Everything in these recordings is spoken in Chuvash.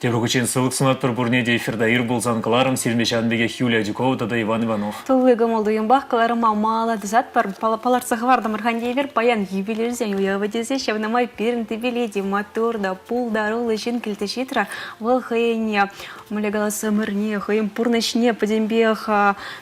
Тепӗр хутчен сывлӑх сунатпӑр пурне те эфирта ир пулсан кӑларӑм сирӗнпе ҫавӑн пекех Юлия Адюкова тата Иван Иванов. Тулли кӑмӑл-туйӑмпах кӑларӑма малалла тӑсатпӑр. Палӑртса хӑвартӑмӑр эпир паян юбилейсен уявӗ тесе ҫавна май пирӗн тӗпеле те маттур та пултаруллӑ ҫын килсе ҫитрӗ. Вӑл хӑйӗн мӗнле калас ӗмӗрне, хӑйӗн пурнӑҫне пӗтӗмпех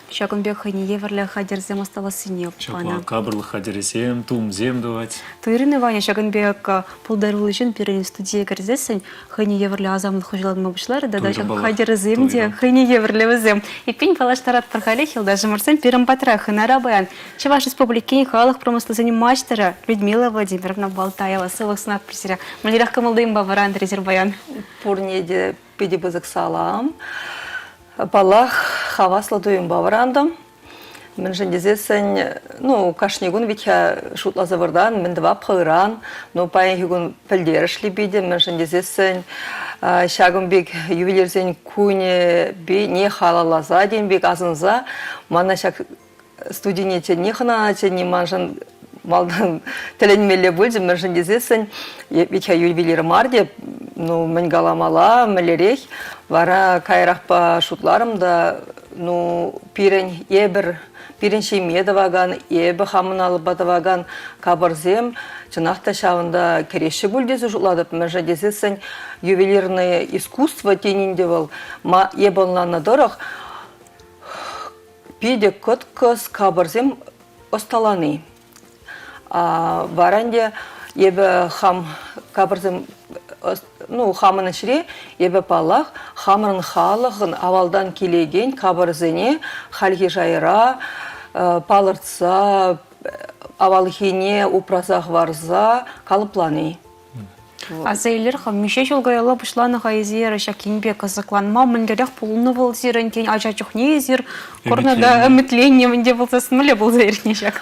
ҫакӑн пек хӑйне евӗрлӗ хатӗрсем ӑсталассине Ҫапла капӑрлӑх хатӗрӗсем, тумсем тӑвать. Туйрӑн-и, Ваня, ҫакӑн пек пултаруллӑ ҫын пирӗн студие кӗрсессӗн хӑйне евӗрлӗ асамлӑх хуҫаланма пуҫларӗ тата ҫак хатӗрӗсем те хӑйне евӗрлӗ вӗсем. Эппин, паллаштаратпӑр халех юлташӑмӑрсем пирӗн патра хӑнара паян Чӑваш Республикин халӑх промыслисен маҫтӑрӗ Людмила Владимировна Балтаева. Сывлӑх сунатпӑр сире. Мӗнлерех кӑмӑл-туйӑмпа вӑрантӑр эсир паян? Пурне те питӗ пысӑк салам. Паллах, хаваслӑ туйӑмпа вӑрантӑм. Мӗншӗн тесессӗн, ну, кашни кун вӗт-ха шутласа выртан, мӗн тӑвап-ха ыран. Ну, паянхи кун пӗлтерӗшлӗ питӗ, мӗншӗн тесессӗн ҫакӑн пек юбилейсен кунӗпе не халалласа тем пек асӑнса мана ҫак студине чӗнни, хӑнана чӗнни маншӑн малтан тӗлӗнмелле пулчӗ, мӗншӗн тесессӗн вӗт-ха юбилей мар те, ну, мӗн каламалла, мӗнлерех. Вара каярахпа шутларӑм та, ну, пирӗн эпӗр, пирӗн ҫемье тӑвакан, эпӗ хамӑн алӑпа тӑвакан капӑрсем чӑнах та ҫавӑнта кӗреҫҫӗ пуль тесе шутлатӑп. Мӗншӗн тесессӗн ювелирное искусство тенин те вӑл, эпӗ ӑнланнӑ тӑрӑх, питӗ кӑткӑс капӑрсем ӑсталани. Вара ӗнтӗ эпӗ хам капӑрсем, ну, хамӑн ӗҫре эпӗ, паллах, хамӑрӑн халӑхӑн авалтан килекен капӑрсене хальхи шайра палӑртса, авалхине упраса хӑварса калӑплани. Аса илер-ха, миҫе ҫул каялла пуҫланӑ-ха эсир ҫак енпе кӑсӑкланма? Мӗнлерех пулнӑ вӑл сирӗн? Тен, ача чухне эсир курнӑ та ӗмӗтленнӗ, мӗнте пулса мӗнле пулса иртнӗ ҫак?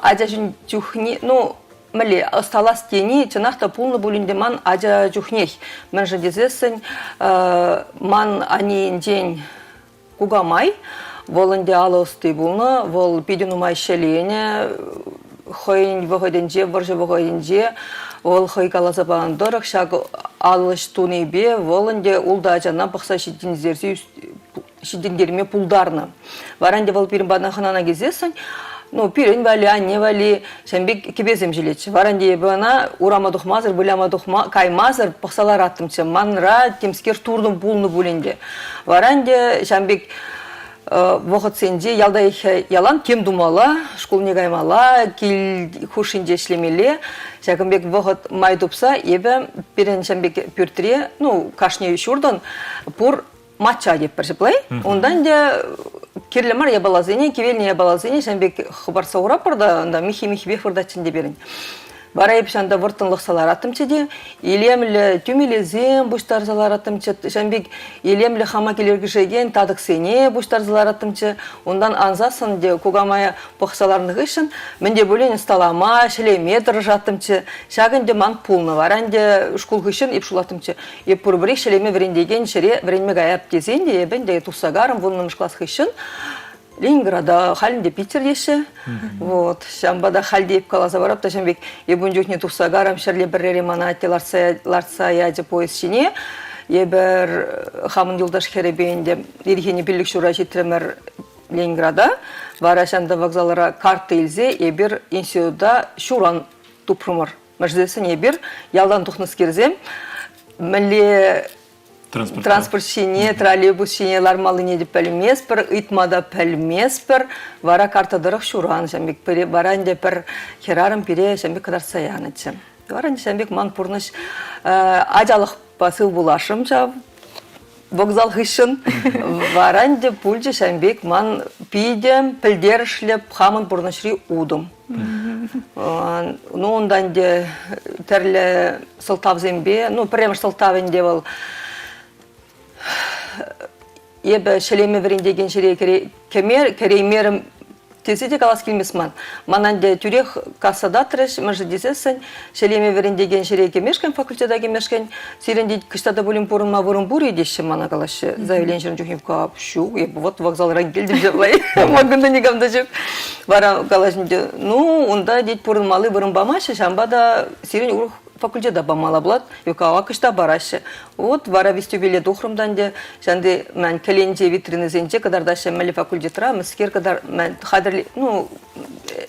Ача чухне, ну, мӗнле, ӑсталас тени чӑнах та пулнӑ пулин те ман ача чухнех. Мӗншӗн тесессӗн ман анненчен кукамай, вӑл ӗнтӗ алӑ ӑсти пулнӑ, вӑл питӗ нумай ҫӗленӗ, хӑйӗн вӑхӑтӗнче, вӑрҫӑ вӑхӑтӗнче вӑл хӑй каласа панӑ тӑрӑх ҫак алӑ ӗҫ тунипе вӑл ӗнтӗ ултӑ ачана пӑхса ҫитӗнтерсе ҫитӗнтерме пултарнӑ. Вара ӗнтӗ вӑл пирӗн патна хӑнана килсессӗн, ну, пирӗн валли, анне валли ҫавӑн пек кӗпесем ҫӗлетчӗ. Вара ӗнтӗ эпӗ ӑна урама тухмасӑр, выляма тухма каймасӑр пӑхса лараттӑмччӗ. Манра темскер туртӑм пулнӑ пуль ӗнтӗ. Вара ӗнтӗ ҫавӑн пек вӑхӑтсенче ялта ялан тем тумалла, шкулне каймалла, кил хушшинче ӗҫлемелле. Ҫакӑн пек вӑхӑт май тупса эпӗ пирӗн ҫавӑн пек пӳртре, ну, кашни ҫуртӑн пур мачча тетпӗр ҫапла-и? Унтан ӗнтӗ кирлӗ мар япаласене, кивелнӗ япаласене ҫавӑн пек хӑпартса хуратпӑр та унта миххи-миххипех выртатчӗ ӗнтӗ пирӗн. Вара эп ҫавӑнта вӑрттӑнлӑхса лараттӑмччӗ те, илемлӗ тӳмелесем пуҫтарса лараттӑмччӗ, ҫавӑн пек илемлӗ хама килӗшекен татӑксене пуҫтарса лараттӑмччӗ. Унтан ансассӑн те кукамая пӑхса ларнӑ хыҫҫӑн мӗн те пулин ӑсталама, ҫӗлеме тӑрӑшаттӑмччӗ. Ҫак ӗнтӗ ман пулнӑ. Вара ӗнтӗ шкул хыҫҫӑн эп шутлаттӑмччӗ. Эп пурпӗрех ҫӗлеме вӗрентекен ҫӗре вӗренме каяп тесен те эпӗ ӗнтӗ тухса карӑм вуннӑмӗш класс хыҫҫӑн Ленинграда, халь ӗнтӗ Питер теҫҫӗ. Вот. Ҫавӑнпа та халь те эп каласа парап та ҫавӑн пек эп ун чухне тухса карӑм ҫӗрле пӗррере мана атте лартса, лартса ячӗ поезд ҫине. Эпӗр хамӑн юлташ хӗрӗпе ӗнтӗ ирхине пиллӗк ҫура ҫитрӗмӗр Ленинграда. Вара ҫавӑнта вокзалра карта илсе эпир института ҫуран тупрӑмӑр. Мӗншӗн эпир ялтан тухнӑскерсем мӗнле транспорт ҫине, троллейбус ҫине лармаллине те пӗлместпӗр, ыйтма та пӗлместпӗр. Вара карта тӑрӑх ҫуран ҫавӑн пек вара ӗнтӗ пӗр хӗрарӑм пире ҫавӑн пек кӑтартса янӑччӗ. Вара ӗнтӗ ҫавӑн пек ман пурнӑҫ ачалӑхпа сывпуллашрӑм ҫав вокзал хыҫҫӑн. Вара ӗнтӗ пулчӗ ҫавӑн пек ман питӗ пӗлтерӗшлӗ хамӑн пурнӑҫри утӑм. Ну, унта ӗнтӗ тӗрлӗ сӑлтавсемпе, ну, пӗрремӗш сӑлтав ӗнтӗ вӑл эпӗ ҫӗлеме вӗрентекен ҫӗре кӗреймерӗм тесе те калас килмест ман. Мана ӗнтӗ тӳрех касса татрӗҫ, мӗншӗн тесессӗн ҫӗлеме вӗрентекен ҫӗре кӗмешкӗн, факультета кӗмешкӗн сирӗн тет кӑҫта та пулин пурӑнма вырӑн пур-и теҫҫӗ мана калаҫҫӗ. Заявлени ҫырнӑ чухне кап ҫук, эп вот вокзалран килтӗм ҫапла. Ман кунта никам та ҫук. Вара калаҫ ӗнтӗ, ну, унта тет пурӑнмалли вырӑн памаҫҫӗ, ҫавӑнпа та сирӗн урӑх. факультета памалла пулать, юкава кӑҫта параҫҫӗ. Вот вара вестибюле тухрӑм та ӗнтӗ, ҫанти мӗн кӗленче витринӑсенче кӑтартаҫҫӗ мӗнле факультетра, мӗскер кӑтар, мӗн хатӗрле, ну,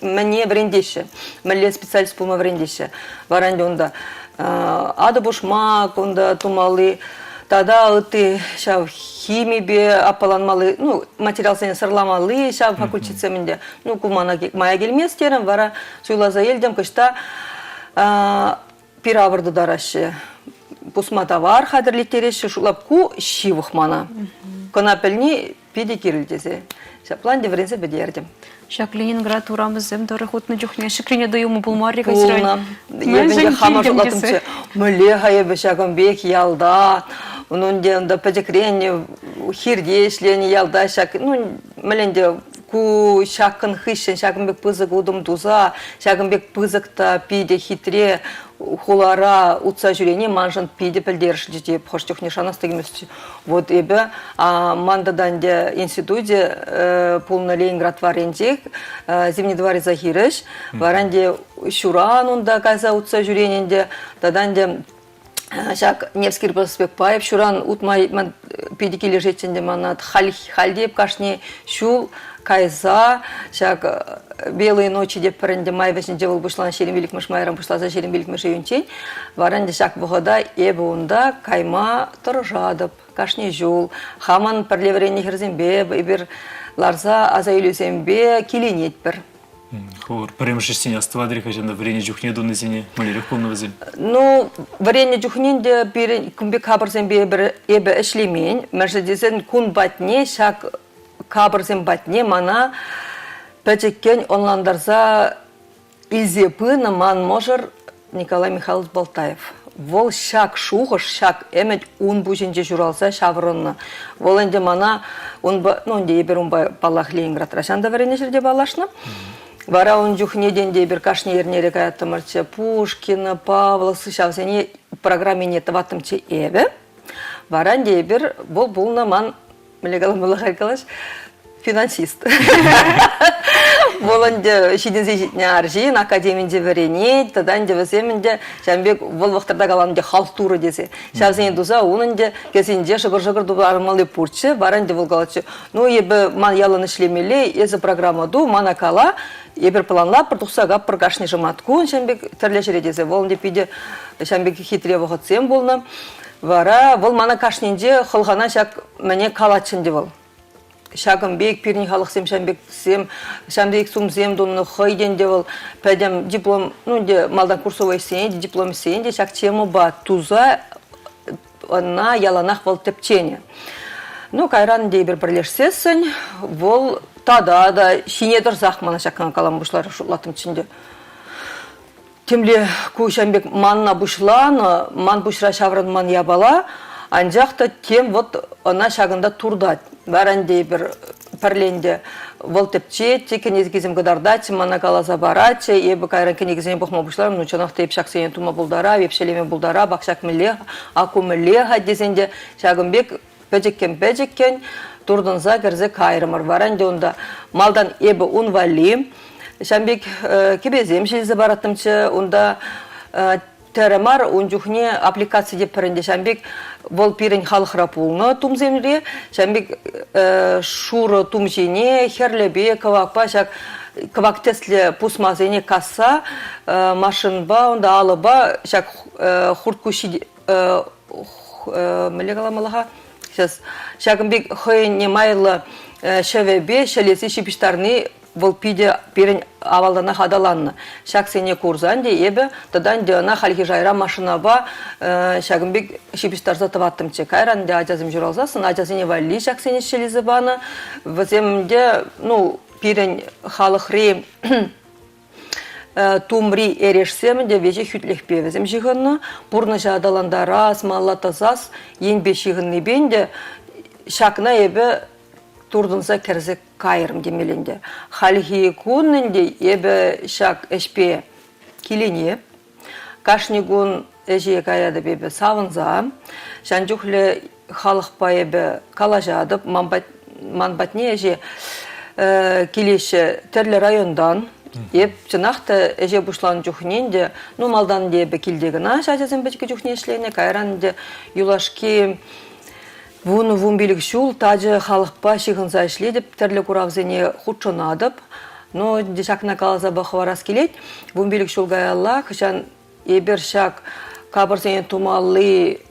мӗне вӗрентеҫҫӗ, мӗнле специалист пулма вӗрентеҫҫӗ. Вара ӗнтӗ унта атӑ-пушмак унта тумалли тата ытти ҫав химипе аппаланмалли, ну, материалсене сӑрламалли ҫав факультетсем ӗнтӗ. Ну, ку мана мая килмест терӗм, вара суйласа илтӗм, кӑҫта пир-авӑр тутараҫҫӗ, пусма тавар хатӗрлеттереҫҫӗ, шутлап ку ҫывӑх мана. Кӑна пӗлни питӗ кирлӗ тесе. Ҫапла ӗнтӗ вӗренсе пӗтертӗм. Ҫак Ленинград урамӗсем тӑрӑх утнӑ чухне ҫӗклене туйӑмӗ пулмарӗ Пулнӑ. Эпӗ хама шутлаттӑмччӗ, мӗнле-ха эпӗ ҫакӑн пек ялта, ну ӗнтӗ унта пӗчӗкрен хирте ӗҫленӗ ялта ҫак, ну мӗнле ӗнтӗ ку ҫакӑн хыҫҫӑн ҫакӑн пек пысӑк утӑм туса, ҫакӑн пек пысӑк та питӗ хитре хулара утса ҫӳрени маншӑн питӗ пӗлтерӗшлӗ те хӑш чухне шанас та килместчӗ. Вот эпӗ ман тата ӗнтӗ институчӗ пулнӑ Ленинград варринчех Зимний двореца хирӗҫ. Вара ӗнтӗ ҫуран унта кайса утса ҫӳренӗ ӗнтӗ. Тата ӗнтӗ ҫак Невский проспектпа эп ҫуран утма питӗ килӗшетчӗ ӗнтӗ мана. Халь халь те эп кашни ҫул кайса ҫак Белые ночи те пӗр ӗнтӗ май вӗҫӗнче вӑл пуҫланӑ 25-мӗш майран пуҫласа 25-мӗш июньччен. Вара ӗнтӗ ҫак вӑхӑта эпӗ унта кайма тӑрӑшатӑп кашни ҫул. Хамӑн пӗрле вӗреннӗ хӗрсемпе эпир ларса аса илӳсемпе киленетпӗр. Хӑвӑр пӗрремӗш ӗҫсене астӑватӑр-и хӑҫан та вӗреннӗ чухне тунисене мӗнлерех пулнӑ вӗсем? Ну, вӗреннӗ чухне ӗнтӗ пирӗн кун пек капӑрсемпе эпир эпӗ ӗҫлемен. Мӗншӗн тесен кун патне ҫак капӑрсем патне мана пӗчӗккӗн ӑнлантарса илсе пынӑ ман мӑшӑр Николай Михайлович Болтаев. Вӑл ҫак шухӑш, ҫак ӗмӗт ун пуҫӗнче ҫуралса ҫаврӑннӑ. Вӑл ӗнтӗ мана унпа, ну ӗнтӗ эпир унпа паллах Ленинградра ҫанта вӗреннӗ ҫӗрте паллашнӑ. Вара ун чухне те ӗнтӗ эпир кашни эрнере каяттӑмӑрччӗ Пушкина, Павловск ҫавсене программине тӑваттӑмччӗ эпӗ. Вара ӗнтӗ эпир вӑл пулнӑ ман мӗнле каламалла калаҫ финансист. Вӑл ӗнтӗ ҫитӗнсе ҫитнӗ арҫын, академинче вӗренет, тата ӗнтӗ вӗсем ӗнтӗ ҫавӑн пек вӑл вӑхӑтра каланӑ ӗнтӗ халтура тесе. Ҫавсене туса ун ӗнтӗ кӗсенче шӑкӑр-шӑкӑр тутармалли пурччӗ, вара ӗнтӗ вӑл калатчӗ, ну эпӗ ман ялан ӗҫлемелле, эсӗ программа ту, мана кала, эпир планлатпӑр, тухса каппӑр кашни шӑматкун ҫавӑн пек тӗрлӗ ҫӗре тесе. Вӑл ӗнтӗ питӗ ҫавӑн пек хитре вӑхӑтсем пулнӑ. Вара вӑл мана кашнинче хӑлхана ҫак мӗне калатчӗ ӗнтӗ вӑл. Ҫакӑн пек пирӗн халӑхсем ҫавӑн пексем, ҫавӑн пек сумсем тунӑ хӑй те ӗнтӗ вӑл пӗтӗм диплом, ну ӗнтӗ малтан курсовой ӗҫсене те, диплом ӗҫсене те ҫак темӑпа туса ӑна яланах вӑл тӗпченӗ. Ну, кайран ӗнтӗ эпир пӗрлешсессӗн вӑл тата та ҫине тӑрсах мана ҫакна калама пуҫларӗ, шутлаттӑмччӗ ӗнтӗ. Темле ку ҫавӑн пек манна пуҫланӑ, ман пуҫра ҫаврӑнман япала, анчах та тем вот ӑна ҫакӑнта туртать. Вара ӗнтӗ эпир пӗрле ӗнтӗ вӑл тӗпчет, кӗнекесем кӑтартатчӗ, мана каласа паратчӗ. Эпӗ кайран кӗнекесене пӑхма пуҫларӑм, ну чӑнах та эп ҫаксене тума пултарап, эп ҫӗлеме пултарап, ак ҫак мӗнле, ак ку мӗнле-ха тесен те ҫакӑн пек пӗчӗккӗн-пӗчӗккӗн туртӑнса кӗрсе кайрӑмӑр. Вара ӗнтӗ унта малтан эпӗ ун валли ҫавӑн пек кӗпесем ҫилсе параттӑмччӗ. Унта тӗрӗ мар, ун чухне аппликаци те пӗр ӗнтӗ ҫавӑн пек вӑл пирӗн халӑхра пулнӑ тумсемре. Ҫавӑн пек шурӑ тум ҫине хӗрлӗпе, кӑвакпа ҫак кӑвак тӗслӗ пусмасене касса машинпа, унта алӑпа ҫак хурт куҫҫи мӗнле каламалла-ха? Сейчас ҫакӑн пек хӑйне майлӑ ҫӗвӗпе ҫӗлесе ҫыпӑҫтарни вӑл питӗ пирӗн авалтанах аталаннӑ. Ҫаксене курсан те эпӗ тата ӗнтӗ ӑна хальхи шайра машинапа ҫакӑн пек ҫыпӑҫтарса тӑваттӑмччӗ. Кайран ӗнтӗ ачасем ҫуралсассӑн ачасене валли ҫаксене ҫӗлесе панӑ. Вӗсем ӗнтӗ, ну, пирӗн халӑхри Тумри эрешсем ӗнтӗ веҫех хӳтлӗхпе вӗсем ҫыхӑннӑ. Пурнӑҫа аталантарас, малалла тӑсас енпе ҫыхӑннипе ӗнтӗ ҫакна эпӗ туртӑнса кӗрсе кайрӑм темелле ӗнтӗ. Хальхи кун ӗнтӗ эпӗ ҫак ӗҫпе киленеп. Кашни кун ӗҫе каятӑп эпӗ савӑнса. Ҫавӑн чухлӗ халӑхпа эпӗ калаҫатӑп. Ман, ман патне ӗҫе килеҫҫӗ тӗрлӗ районтан. Эп чӑнах та ӗҫе пуҫланӑ чухне ӗнтӗ, ну малтан ӗнтӗ эпӗ килте кӑна ачасем пӗчӗккӗ чухне ӗҫленӗ, кайран ӗнтӗ юлашки 10-15 ҫул тачӑ халӑхпа ҫыхӑнса ӗҫлетӗп, тӗрлӗ куравсене хутшӑнатӑп. Ну, ӗнтӗ ҫакна каласа хӑварас килет. 15 ҫул каялла хӑҫан эпир ҫак капӑрсене тумалли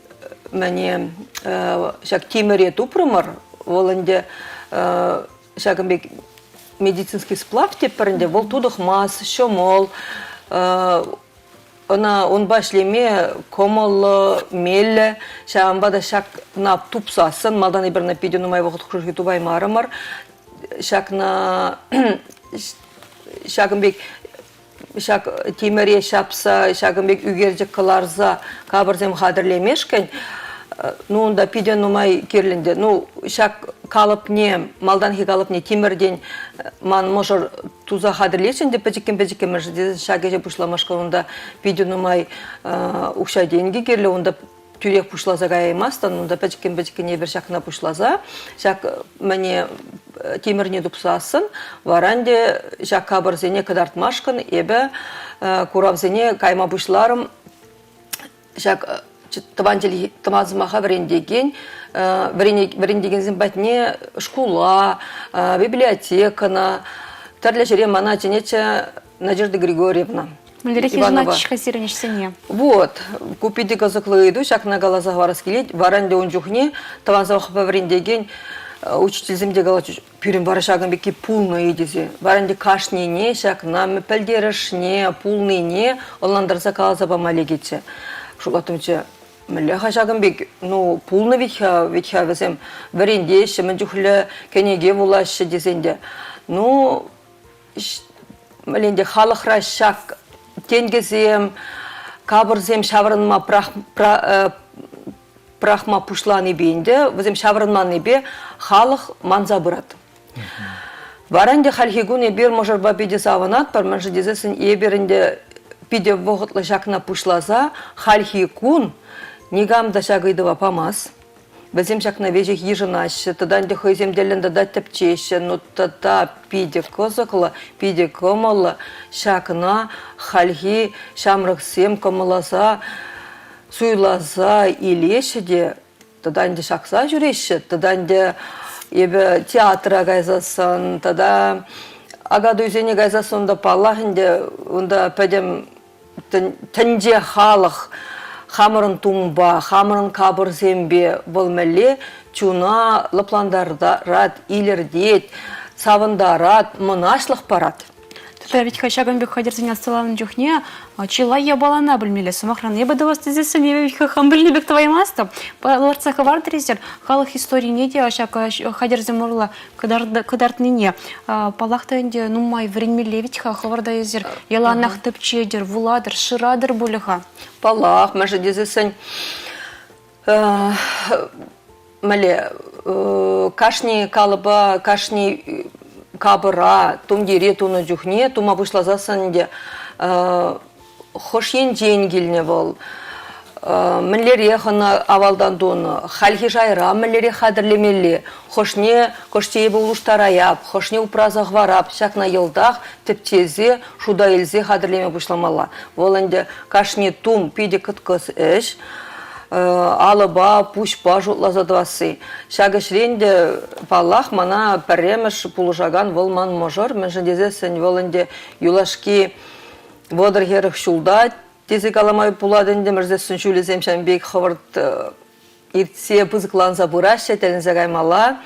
мӗне ҫак тимӗре тупрӑмӑр, вӑл ӗнтӗ ҫакӑн пек медицинский сплав тетпӗр ӗнтӗ, вӑл тутӑхмас, ҫӑмӑл, ӑна унпа ӗҫлеме кӑмӑллӑ, меллӗ. Ҫавӑнпа та ҫакна тупсассӑн, малтан эпир ӑна питӗ нумай вӑхӑт хушши тупаймарӑмӑр. Ҫакна ҫакӑн пек ҫак тимӗре ҫапса, ҫакӑн пек ӳкерчӗк кӑларса капӑрсем хатӗрлемешкӗн, ну, унта питӗ нумай кирлӗ ӗнтӗ. Ну, ҫак калӑпне, малтанхи калӑпне тимӗртен ман мӑшӑр туса хатӗрлетчӗ ӗнтӗ пӗчӗккӗн-пӗчӗккӗн, мӗншӗн тесен ҫак ӗҫе пуҫламашкӑн унта питӗ нумай укҫа-тенкӗ кирлӗ, унта тӳрех пуҫласа каяймастӑн, унта пӗчӗккӗн-пӗчӗккӗн эпир ҫакна пуҫласа, ҫак мӗне тимӗрне тупсассӑн, вара ӗнтӗ ҫак капӑрсене кӑтартмашкӑн эпӗ куравсене кайма пуҫларӑм. Ҫак тӑван чӗлхе, тӑван сӑмаха вӗрентекен вӗрентекенсем патне шкула, библиотекӑна, тӗрлӗ ҫӗре мана чӗнетчӗ Надежда Григорьевна. Мӗнлерех йышӑнать-ха сирӗн ӗҫсене? Вот, ку питӗ кӑсӑклӑ ыйту, ҫакна каласа хӑварас килет. Вара ӗнтӗ ун чухне тӑван сӑмахпа вӗрентекен учительсем те калатчӗҫ, пирӗн вара ҫакӑн пекки пулнӑ-и тесе. Вара ӗнтӗ кашнине ҫакна пӗлтерӗшне, пулнине ӑнлантарса каласа пама лекетчӗ. Шутлаттӑмччӗ, мӗнле-ха ҫакӑн пек, ну, пулнӑ вӗт-ха, вӗт-ха вӗсем вӗрентеҫҫӗ, мӗн чухлӗ кӗнеке вулаҫҫӗ тесен те. Ну, ӗнтӗ халӑхра ҫак тенкӗсем, капӑрсем ҫаврӑнма пӑрахма пуҫланипе ӗнтӗ вӗсем ҫаврӑнманнипе халӑх манса пырать. Вара ӗнтӗ хальхи кун эпир мӑшӑрпа питӗ савӑнатпӑр, мӗншӗн тесессӗн эпир ӗнтӗ питӗ вӑхӑтлӑ ҫакна пуҫласа хальхи кун никам та ҫак ыйтӑва памасть. Вӗсем ҫакна веҫех йышӑнаҫҫӗ, тата ӗнтӗ хӑйсем тӗллӗн тата тӗпчеҫҫӗ. Ну тата питӗ кӑсӑклӑ, питӗ кӑмӑллӑ ҫакна хальхи ҫамрӑксем кӑмӑлласа суйласа илеҫҫӗ те тата ӗнтӗ ҫакса ҫӳреҫҫӗ, тата ӗнтӗ эпӗ театра кайсассӑн тата Акатуйсене кайсассӑн унта паллах ӗнтӗ унта пӗтӗм тӗнче халӑх хамӑрӑн тумпа, хамӑрӑн капӑрсемпе вӑл мӗнле чуна лӑплантарать, илӗртет, савӑнтарать, мӑнаҫлӑх парать. Тата вӗт-ха ҫакӑн пек хатӗрсене ӑсталанӑ чухне чылай япалана пӗлмелле. Сӑмахран, эпӗ тӑвас тесессӗн эпӗ вӗт-ха хам пӗлнӗ пек тӑваймастӑп. Лартса хӑвартӑр эсир халӑх историне те ҫак хатӗрсем урлӑ кӑтартнине. Паллах та ӗнтӗ, нумай вӗренмелле вӗт-ха хӑвӑр та эсир яланах тӗпчетӗр, вулатӑр, шыратӑр пулӗ-ха. Паллах, мӗншӗн тесессӗн мӗнле кашни калӑпа, кашни капӑра, тумтире тунӑ чухне тума пуҫласассӑн ӗнтӗ хӑш енчен килнӗ вӑл, мӗнлерех ӑна авалтан тунӑ, хальхи шайра мӗнлерех хатӗрлемелле, хӑшне кӑштейпе улӑштараяп, хӑшне упраса хӑварап, ҫакна йӑлтах тӗпчесе, шута илсе хатӗрлеме пуҫламалла. Вӑл ӗнтӗ кашни тум питӗ кӑткӑс ӗҫ, алӑпа, пуҫпа шутласа тӑвасси. Ҫак ӗҫрен те, паллах, мана пӗрремӗш пулӑшакан вӑл ман мӑшӑр, мӗншӗн тесессӗн вӑл ӗнтӗ юлашки 30-40 ҫулта тесе калама пулать ӗнтӗ, мӗрсессӗн ҫулӗсем ҫавӑн пек хӑвӑрт иртсе пысӑкланса пыраҫҫӗ, тӗлӗнсе каймалла.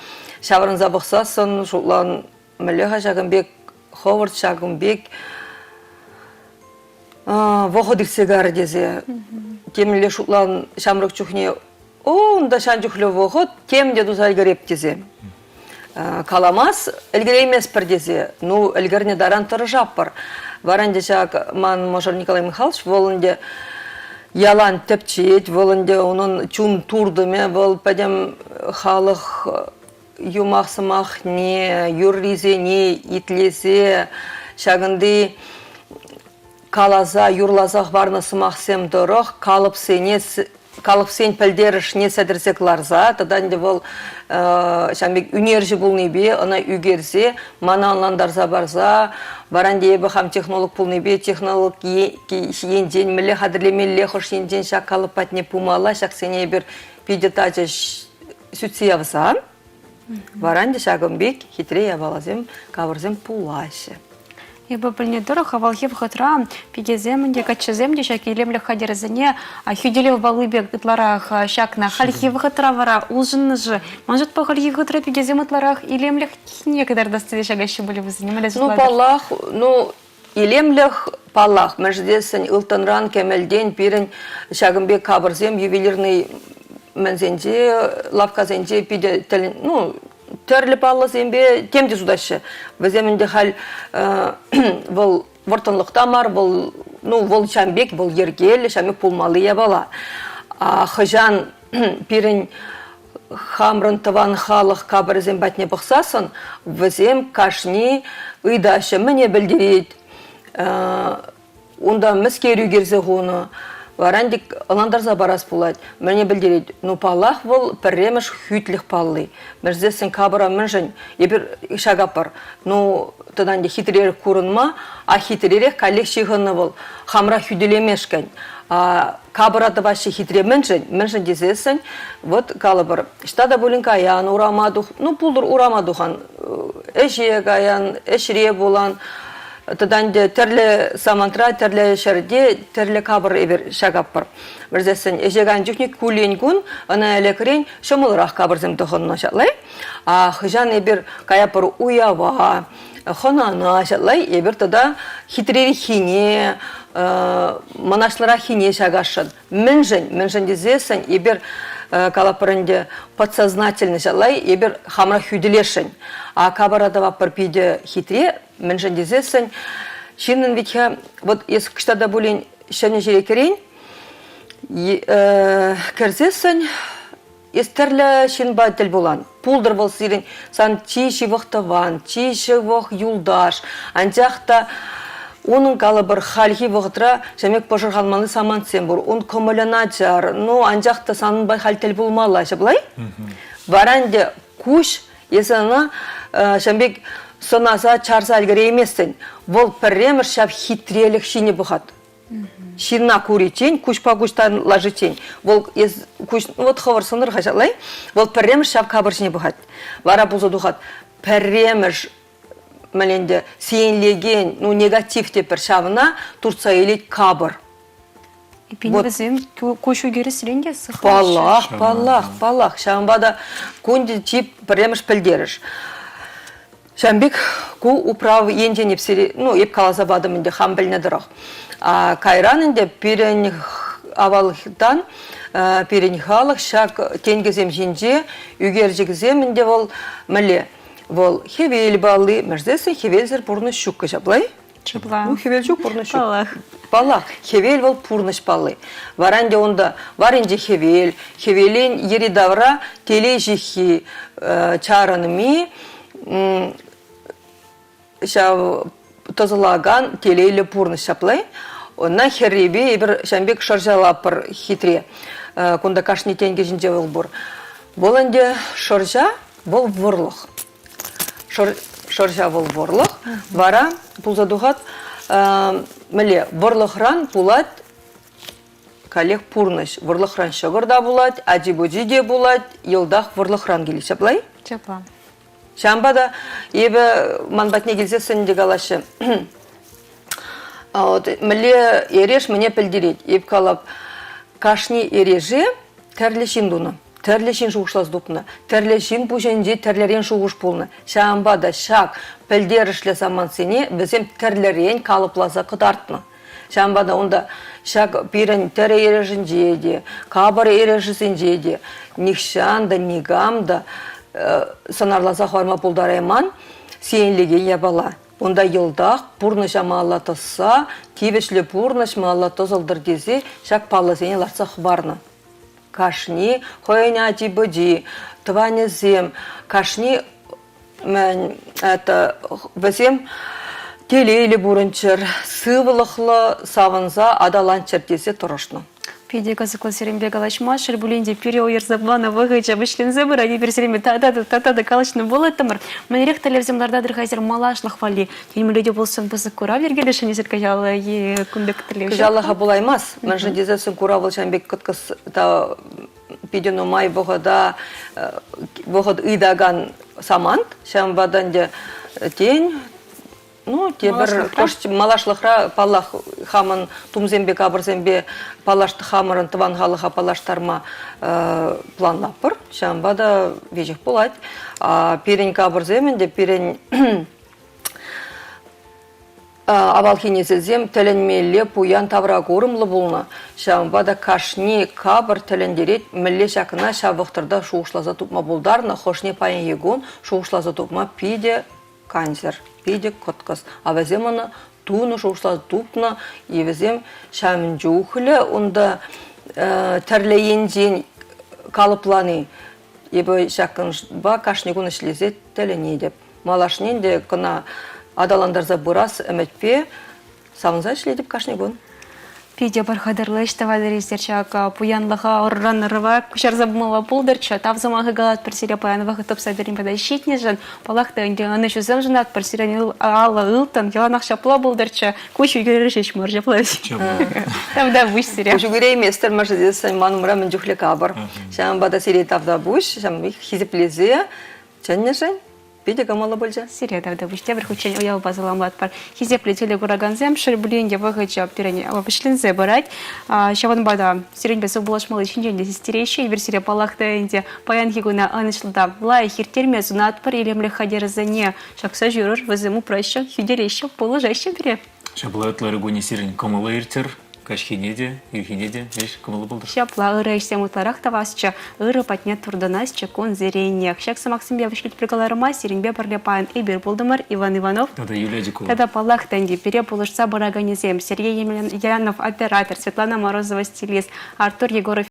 Ҫаврӑнса пӑхсассӑн шутлан, мӗнле-ха ҫакӑн пек хӑвӑрт ҫакӑн пек вӑхӑт иртсе карӗ тесе темӗнле шутлан ҫамрӑк чухне о, унта ҫан чухлӗ вӑхӑт тем те туса ӗлкӗреп тесе. Каламас, ӗлкӗрейместпӗр тесе, ну, ӗлкӗрнӗ таран тӑрӑшатпӑр. Вара ӗнтӗ ҫак ман мӑшӑр Николай Михайлович, вӑл ӗнтӗ ялан тӗпчет, вӑл ӗнтӗ унӑн чун туртӑмӗ, вӑл пӗтӗм халӑх юмах-сӑмахне, юррисене итлесе ҫакӑнти каласа, юрласа хӑварнӑ сӑмахсем тӑрӑх калӑпсене. калӑпсен пӗлтерӗшне сӗтӗрсе кӑларса тата ӗнтӗ вӑл ҫавӑн пек ӳнерҫӗ пулнипе ӑна ӳкерсе мана ӑнлантарса парса вара ӗнтӗ эпӗ хам технолог пулнипе технолог енчен мӗнле хатӗрлемелле хӑш енчен ҫак калӑп патне пымалла ҫаксене эпир питӗ тачӑ сӳтсе явса вара ӗнтӗ ҫакӑн пек хитре япаласем кавӑрсем пулаҫҫӗ. Эпӗ пӗлнӗ тӑрӑх, авалхи вӑхӑтра пикесем ӗнтӗ, каччӑсем те ҫак илемлӗх хатӗрӗсене хӳтӗлев палли пек ытларах ҫакнӑ. Хальхи вӑхӑтра вара улшӑннӑ-ши? Ман шутпа, хальхи вӑхӑтра пикесем ытларах илемлӗхне кӑтартас тесе ҫакаҫҫӗ пулӗ вӗсене. Мӗнле Ну, шутлатӑр? паллах, ну, илемлӗх, паллах, мӗншӗн тесен ылтӑнран, кӗмӗлтен пирӗн ҫакӑн пек капӑрсем ювелирный мӗнсенче, лавккасенче питӗ тӗлӗн, ну, тӗрлӗ паллӑсемпе тем те сутаҫҫӗ. Вӗсем ӗнтӗ халь вӑл вӑрттӑнлӑх та мар, вӑл ну вӑл ҫам пек, вӑл йӗркеллӗ, ҫам пек пулмалли япала. А хӑҫан пирӗн хамрӑн тӑван халӑх капӑрӗсем патне пӑхсассӑн, вӗсем кашни ыйтаҫҫӗ, мӗне пӗлтерет, Унта мӗскер ӳкерсе хунӑ. Вара ӗнтӗ ӑнлантарса парас пулать. Мӗне пӗлтерет? Ну, паллах, вӑл пӗрремӗш хӳтлӗх палли. Мӗншӗн капӑра мӗншӗн эпир ҫакаппӑр? Ну, тата ӗнтӗ хитререх курӑнма, а хитререх каллех ҫыхӑннӑ вӑл хамра хӳтӗлемешкӗн. Капӑра тӑваҫҫӗ хитре мӗншӗн? Мӗншӗн тесессӗн, вот калӑпӑр, ӑҫта та пулин каян, урама тух, ну, пултӑр урама тухан, ӗҫе каян, ӗҫре пулан, Тата ӗнтӗ тӗрлӗ самантра, тӗрлӗ ҫӗрте тӗрлӗ капӑр эпир ҫакатпӑр. Вӗрсессӗн ӗҫе кайнӑ чухне куллен-кун ӑна ӗлӗкрен ҫӑмӑлрах капӑрсем тӑхӑннӑ ҫапла. А хӑҫан эпир каятпӑр уява, хӑнана ҫапла эпир тата хитререххине, мӑнаҫлӑраххине ҫакасшӑн. Мӗншӗн? Мӗншӗн тесессӗн эпир калатпӑр ӗнтӗ подсознательно ҫапла эпир хамӑра хӳтӗлесшӗн. А капӑра тӑватпӑр питӗ хитре, Мӗншӗн тесессӗн ҫыннӑн вӗт-ха вот эс кӑҫта та пулин ҫӗнӗ ҫӗре кӗрен, кӗрсессӗн эс тӗрлӗ ҫынпа тӗл пулан. Пултӑр вӑл сирӗн сан чи ҫывӑх тӑван, чи ҫывӑх юлташ. Анчах та унӑн калӑпӑр хальхи вӑхӑтра ҫав пек пӑшӑрханмалли самантсем пур. Ун кӑмӑлӗ начар. Ну, анчах та санпа халь тӗл пулмалла ҫапла-и? Вара ӗнтӗ куҫ Эсӗ ӑна ҫавӑн пек сӑнаса чарса ӗлкӗрейместӗн. Вӑл пӗрремӗш ҫав хитрелӗх ҫине пӑхать. Ҫынна куриччен, куҫпа куҫ танлашиччен. Вӑл эс куҫ, вот хӑвӑр сӑнӑр хаҫатлай, вӑл пӗрремӗш ҫав капӑр ҫине пӑхать. Вара пулса тухать. Пӗрремӗш мӗн ӗнтӗ сиенлекен, ну негатив тепӗр ҫавна туртса илет капӑр. Эппин вот. вӗсем куҫ ӳкересрен те сыхлаҫҫӗ. Паллах, паллах, паллах. Ҫавӑнпа та кунти чи пӗрремӗш пӗлтерӗш. Ҫавӑн пек ку управ енчен эп сире, ну, эп каласа патӑм ӗнтӗ хам пӗлнӗ тӑрӑх. А кайран ӗнтӗ пирӗн авалтан пирӗн халӑх ҫак тенкӗсем ҫинче ӳкерчӗксем ӗнтӗ вӑл мӗнле? Вӑл хӗвел палли, мӗрсессӗн хӗвелсӗр пурнӑҫ ҫуккӑ ҫапла-и? Ҫапла. Ну, хӗвел ҫук, пурнӑҫ ҫук. Паллах. Паллах, хӗвел вӑл пурнӑҫ палли. Вара ӗнтӗ унта варринче хӗвел, хӗвелен йӗри-тавра телей ҫыххи чарӑнми ҫав тӑсӑлакан телейлӗ пурнӑҫ ҫапла. Ӑна хӗррипе эпир ҫавӑн пек шӑрҫалапӑр хитре. Кунта кашни тенкӗ ҫинче вӑл пур. Вӑл ӗнтӗ шӑрҫа, вӑл вӑрлӑх. Шӑрҫа вӑл вӑрлӑх. Вара пулса тухать мӗнле вӑрлӑхран пулать каллех пурнӑҫ. Вӑрлӑхран ҫӑкӑр та пулать, ачи-пӑчи те пулать, йӑлтах вӑрлӑхран килет. Ҫапла-и? Ҫапла. Ҫавӑнпа та эпӗ ман патне килсессӗн те калаҫҫӗ. Вот, мӗнле эреш мӗне пӗлтерет? Эп калап, кашни эреше тӗрлӗ ҫын тунӑ. Тӗрлӗ ҫын шухӑшласа тупнӑ, тӗрлӗ ҫын пуҫӗнче тӗрлӗрен шухӑш пулнӑ. Ҫавӑнпа та ҫак пӗлтерӗшлӗ самантсене вӗсем тӗрлӗрен калӑпласа кӑтартнӑ. Ҫавӑнпа та унта ҫак пирӗн тӗрӗ эрешӗнче те, капӑр эрешӗсенче те нихҫан та никам та сӑнарласа хӑварма пултарайман сиенлекен япала. Унта йӑлтах пурнӑҫа малалла тӑсса, тивӗҫлӗ пурнӑҫ малалла тӑсӑлтӑр тесе ҫак паллӑсене лартса хӑварнӑ. Кашни хӑйӗн ачи-пӑчи, тӑванӗсем, кашни мӗн это вӗсем телейлӗ пурӑнччӑр, сывлӑхлӑ савӑнса аталанччӑр тесе тӑрӑшнӑ. Питӗ кӑсӑклӑ сирӗнпе калаҫма. Шел пулин те, пире уйӑрса панӑ вӑхӑчӗ вӗҫленсе пырать. Эпир сирӗнпе тата та тата та калаҫнӑ пулӑттӑмӑр. Мӗнрех тӗллевсем лартатӑр-ха эсир малашлӑх валли? Темле те пулсан пысӑк курав йӗркелесшӗн эсир кӑҫал е кун пек тӗллев ҫук? Кӑҫаллӑха пулаймасть. Мӗншӗн тесессӗн курав вӑл ҫавӑн пек кӑткӑс та питӗ нумай вӑхӑта вӑхӑт ыйтакан самант. Ҫавӑнпа та ӗнтӗ тен, ну, тепӗр кӑшт малашлӑхра, паллах, хамӑн тумсемпе, капӑрсемпе паллаш хамӑрӑн тӑван халӑха паллаштарма планлатпӑр. Ҫавӑнпа та веҫех пулать. Пирӗн капӑрсем ӗнтӗ пирӗн Авалхи несӗлсем тӗлӗнмелле пуян тавракурӑмлӑ пулнӑ, ҫавӑнпа та кашни капӑр тӗлӗнтерет, мӗнле ҫакна ҫав вӑхӑтра шухӑшласа тупма пултарнӑ, хӑшне паянхи кун шухӑшласа тупма питӗ кансӗр, питӗ кӑткӑс. А вӗсем ӑна тунӑ, шухӑшласа тупнӑ, и вӗсем ҫавӑн чухлӗ унта тӗрлӗ енчен калӑплани. Эпӗ ҫакӑнпа кашни кун ӗҫлесе тӗлӗнетӗп. Малашне те кӑна аталантарса пырас ӗмӗтпе савӑнса ӗҫлетӗп кашни кун. Питӗ пархатарлӑ ӗҫ тӑватӑр эсир ҫак пуянлӑха ӑрран ӑрӑва куҫарса пымалла пултӑрччӗ. Тав сӑмахӗ калатпӑр сире паян вӑхӑт тупса пирӗн пата ҫитнӗшӗн. Паллах та ӗнтӗ ӑнӑҫусем шанатпӑр сирӗн алӑ ылтӑн яланах ҫапла пултӑрччӗ. Куҫ ӳкерер ҫеҫ мар ҫапла. Тавтапуҫ сире. Куҫ ӳкерейместӗр, мӑшӑр ман умра мӗн чухлӗ капӑр. Ҫавӑнпа та сире тавтапуҫ, ҫавӑн хисеплесе чӗннӗшӗн питӗ кӑмӑллӑ пулчӗ. Сире тавтапуҫ. Тепӗр хутчен уявпа саламлатпӑр. Хисеплӗ телекуракансем, шел пулин те вӑхӑчӗ пирӗн вӗҫленсе пырать. Ҫавӑнпа та сирӗнпе сывпуллашмалли ҫинчен те систереҫҫӗ. Эпир сире паллах та ӗнтӗ паянхи куна ӑнӑҫлӑ та лайӑх ирттерме сунатпӑр. Илемлӗх хатӗрӗсене ҫакса ҫӳрӗр, вӗсем упраҫҫӗ, хӳтӗлеҫҫӗ, пулӑшаҫҫӗ пире. Ҫапла ытларах кунӗ сирӗн кӑмӑла ирттӗр. Каҫхине те, ирхине те ӗҫ кӑмӑллӑ пултӑр. Ҫапла ырӑ ӗҫсем ытларах тӑвасчӗ, ырӑ патне туртӑнасчӗ кунсеренех. Ҫак сӑмахсемпе вӗҫлетпӗр кӑларӑма сирӗнпе пӗрле паян эпир пултӑмӑр, Иван Иванов. Тата Юлия Дюкова. Тата паллах та ӗнтӗ пире пулӑшса пыраканӗсем Сергей Емельянов оператор, Светлана Морозова стилист, Артур Егоров.